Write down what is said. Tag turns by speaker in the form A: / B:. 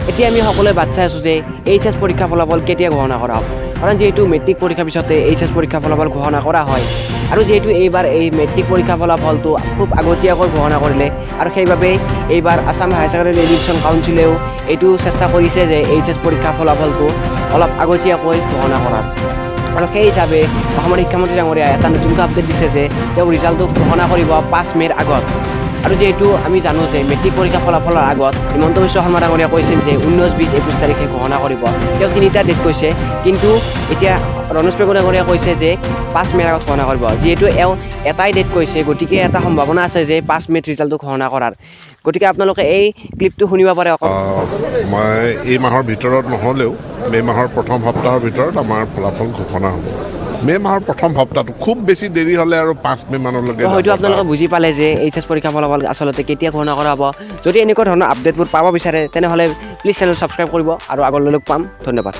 A: এতিয়া আমি সকলোৱে বাট চাই আছোঁ যে এইচ এছ পৰীক্ষা ফলাফল কেতিয়া ঘোষণা কৰা হ'ব, কাৰণ যিহেতু মেট্ৰিক পৰীক্ষাৰ পিছতে এইচ এছ পৰীক্ষা ফলাফল ঘোষণা কৰা হয় আৰু যিহেতু এইবাৰ এই মেট্ৰিক পৰীক্ষা ফলাফলটো খুব আগতীয়াকৈ ঘোষণা কৰিলে আৰু সেইবাবেই এইবাৰ আছাম হায়াৰ ছেকেণ্ডেৰী এডুকেশ্যন কাউন্সিলেও এইটো চেষ্টা কৰিছে যে এইচ এছ পৰীক্ষা ফলাফলটো অলপ আগতীয়াকৈ ঘোষণা কৰাৰ। আৰু সেই হিচাপে অসমৰ শিক্ষামন্ত্ৰী ডাঙৰীয়াই এটা নতুনকৈ আপডেট দিছে যে তেওঁ ৰিজাল্টটো ঘোষণা কৰিব 5 মে'ৰ আগত। আৰু যিহেতু আমি জানো যে মেট্ৰিক পৰীক্ষা ফলাফলৰ আগত হিমন্ত বিশ্ব শৰ্মা ডাঙৰীয়াই কৈছিল যে 19, 20, 21 তাৰিখে ঘোষণা কৰিব, তেওঁ তিনিটা ডেট কৈছে, কিন্তু এতিয়া ৰণোজ পেগু ডাঙৰীয়াই কৈছে যে 5 মে'ৰ আগত ঘোষণা কৰিব। যিহেতু এওঁ এটাই ডেট কৈছে, গতিকে এটা সম্ভাৱনা আছে যে 5 মে'ত ৰিজাল্টটো ঘোষণা কৰাৰ। গতিকে আপোনালোকে এই ক্লিপটো শুনিব পাৰে। অকল
B: মই এই মাহৰ ভিতৰত নহ'লেও মে' মাহৰ প্ৰথম সপ্তাহৰ ভিতৰত আমাৰ ফলাফল ঘোষণা হ'ব। মে' মাহৰ প্ৰথম সপ্তাহটো খুব বেছি দেৰি হ'লে আৰু 5 মে' মানলৈকে
A: হয়তো আপোনালোকে বুজি পালে যে এইচ এছ পৰীক্ষা ফলাফল আচলতে কেতিয়া ঘোষণা কৰা হ'ব। যদি এনেকুৱা ধৰণৰ আপডেটবোৰ পাব বিচাৰে তেনেহ'লে প্লিজ চেনেল ছাবস্ক্ৰাইব কৰিব আৰু আগলৈ লগ পাম। ধন্যবাদ।